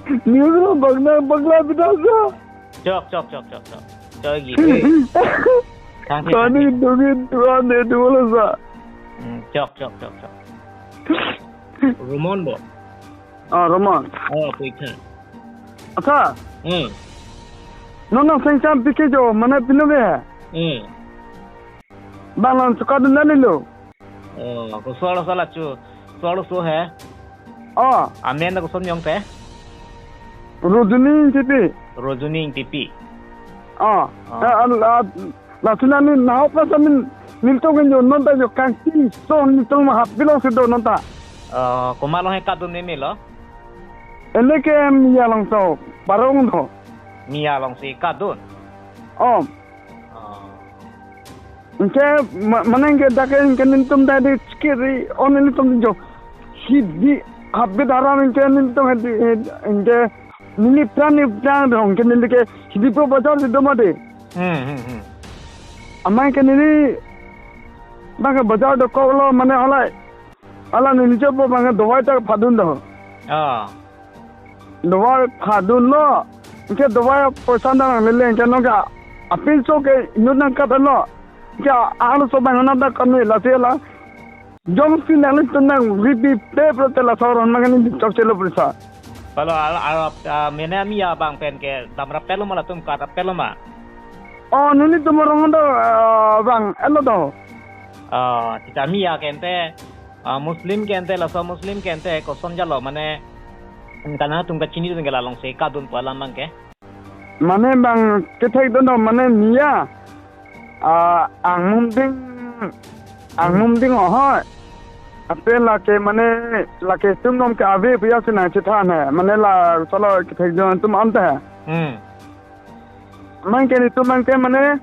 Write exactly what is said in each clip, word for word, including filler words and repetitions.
News lo bangna bangla bida sa. Chok, chok, chok, chok, chok. Chok, gi. Kang si, kang si. Kani dugin tuan de dulu sa. Hmm, chok, chok, chok, chok. Roman bo? Ah, Roman. Oh, puitha. Asa? Hmm. Nono sengcham pike jo, mana pino be? Hmm. Bang lang suka dun nani lo. Oh, ko solo sala chu. Solo so he. Oh. Amen ko som yong te. Rojuni Ingtipi. Rojuni Ingtipi. Oh. Oh. Eh, al-, al-, la sina ni nahok na samin niltong kan jo non ta jo kangsi so niltong ma hap bilong si do non ta. Oh, komat along he kadun meme lo? Ele ke Miya along so, parong do. Miya along si kadun. Oh. Oh. Anke ma-, mane anke dak ke anke nelitum ta di chikiri on nelitum jo. Hidi habit haram anke nelitum hidi, hidi, anke neli pran ni pran dong anke neli ke hidi po bazar si do mati. Hmm, hmm, hmm. Amai ke neli bang ke bazar dokok lo mane halai. Hala neli jo po bang ke dawai ta phadun do. Ah. Dawai phadun lo. Anke dawai poisa nang lele anke nong ke apin so ke inut nangkat lo. Anke arloso bang nang ta kami lasi la. Jongsi nanglitum nang ripi pe pro te laso aron mangani chokche lo poisa. Palo al, al, ah, mene Miya abang pen ke damrap pelo ma latum karap pelo ma? Oh, nelitum arong do, ah, bang, elo do. Ah, sita Miya ke ente, ah, Muslim ke ente, laso Muslim ke ente, koson jalo, mane, kana atum kachini dun ke la along si kadun pu alam bang ke. Mane bang kethek dun do, mane Miya, ah, angmum ding, angmum ding ohoi. Ape lake mane, lake tum nom ke ave puya si nang chethan he. Mane la solo kethek dun atum anta he. Hmm. Mane ke nelitum mane ke mane,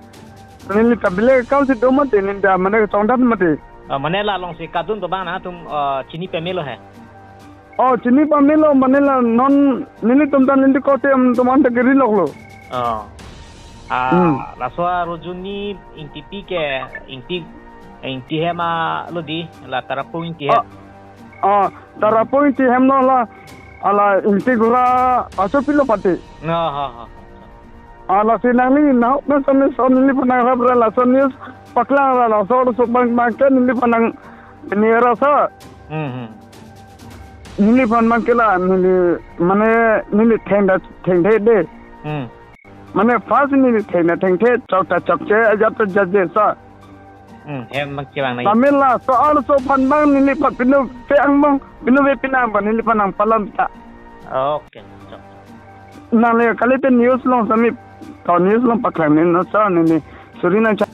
neli ta bile kau si do mati, neli ta mane chongdat mati. Ah, mane la along si kadun pu bang na atum, ah, chini peme lo he. Oh, chini peme lo, mane la non nelitum ta neli kote am tum anta kiri lok lo. Oh. Ah, hmm. Laso Rojuni Ingtipi ke Ingti, Ingti hem lo di, la Tarapung Ingti hem. Oh. Ah, Tarapung Ingti hem lo la, ala Ingti Gura aso pilo pati. No, ha, ha, ha. Ah, lasi nangli nahok na sami so neliphan nang rap ra laso news paklang ra laso so bang bang ke neliphan nang ini ra sa. Hmm, hmm. Neliphan bang ke la neli mane neli thengda thengthe de. Hmm. Mane first neli thengda thengthe chokta chokche ajat ta jat je sa. Hmm, hem bang ke bang nai. Tamil la so arloso aphan bang neliphan pinu pe ang bang pinu pe pinang bang neliphan nang palam ta. Okay, chok. Nang le kali te news along sami to news along paklang ni no sa ni ni suri nang cha.